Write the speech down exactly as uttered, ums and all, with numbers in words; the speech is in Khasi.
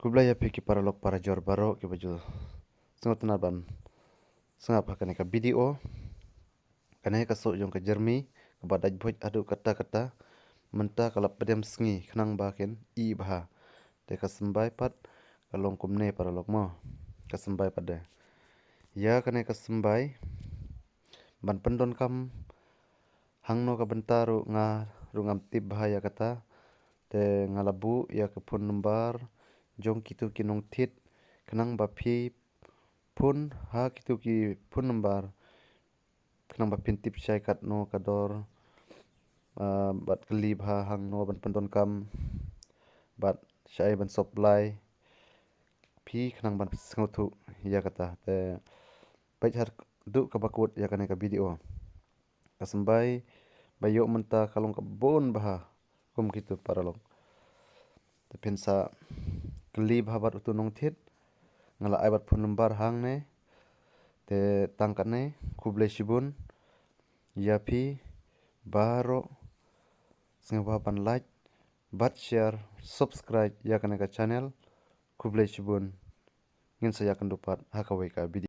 Khublei ïa phi ki paralok parajor baroh kiba ju sngewtynnad ban sngap ha kane ka video. Kane ka soh jong ka jermi kaba dait buit haduh katta katta, mynta ka la pdem sngi khnang ba kin i bha. Te ka symbai pat ka long kumne paralok mo. Ka symbai pat de, ïa kane ka symbai ban pyndonkam hangno ka bynta ruh nga ruh ngam tip bha ïa kata. Te nga la buh ïa ka phone number jong kitu ki nongthied khnang ba phi phone ha kitu ki phone number khnang ba phin tip shai katno ka dor, ah, bad kylli bha hangno ban pyndonkam bad shai ban supply phi khnang ban sngewthuh ïa kata. Te peit haduh kaba kut ïa kane ka video. Ka symbai ba ïoh mynta ka long ka bun bha kum kitu paralok. Te phin sa kylli bha bad utu nongthied. Nga la ai bad phone number hangne. Te tang katne, khublei shibun ïa phi baroh. Sngewbha ban like bad share, subscribe ïa kane ka channel. Khublei shibun. Ngin sa ïakynduh pat ha kawei ka video.